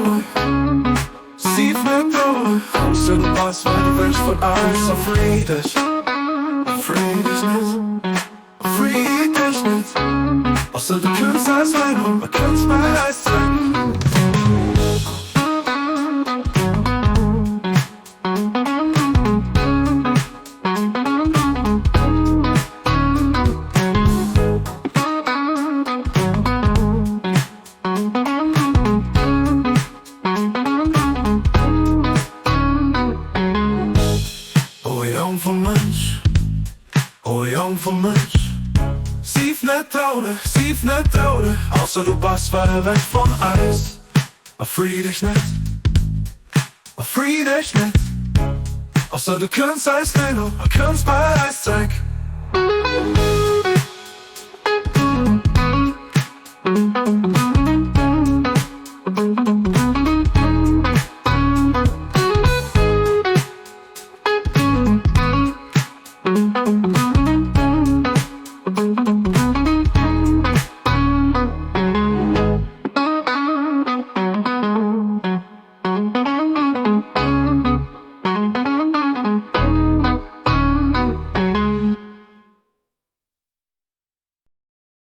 traurig, Sief net traurig, Ausser du bass wäit ewech vun eis. A free dech, free dech net, free dech net, Ausser du kënns eis hei no a kënns bei eis zréck. O Jong vum Mënsch, o Jong vum Mënsch, Sief net traurig, sief net traurig, Ausser du bass wäit ewech vun eis. A free dech net, a free dech net, Ausser du kënns eis méi no a kënns bei eis zréck.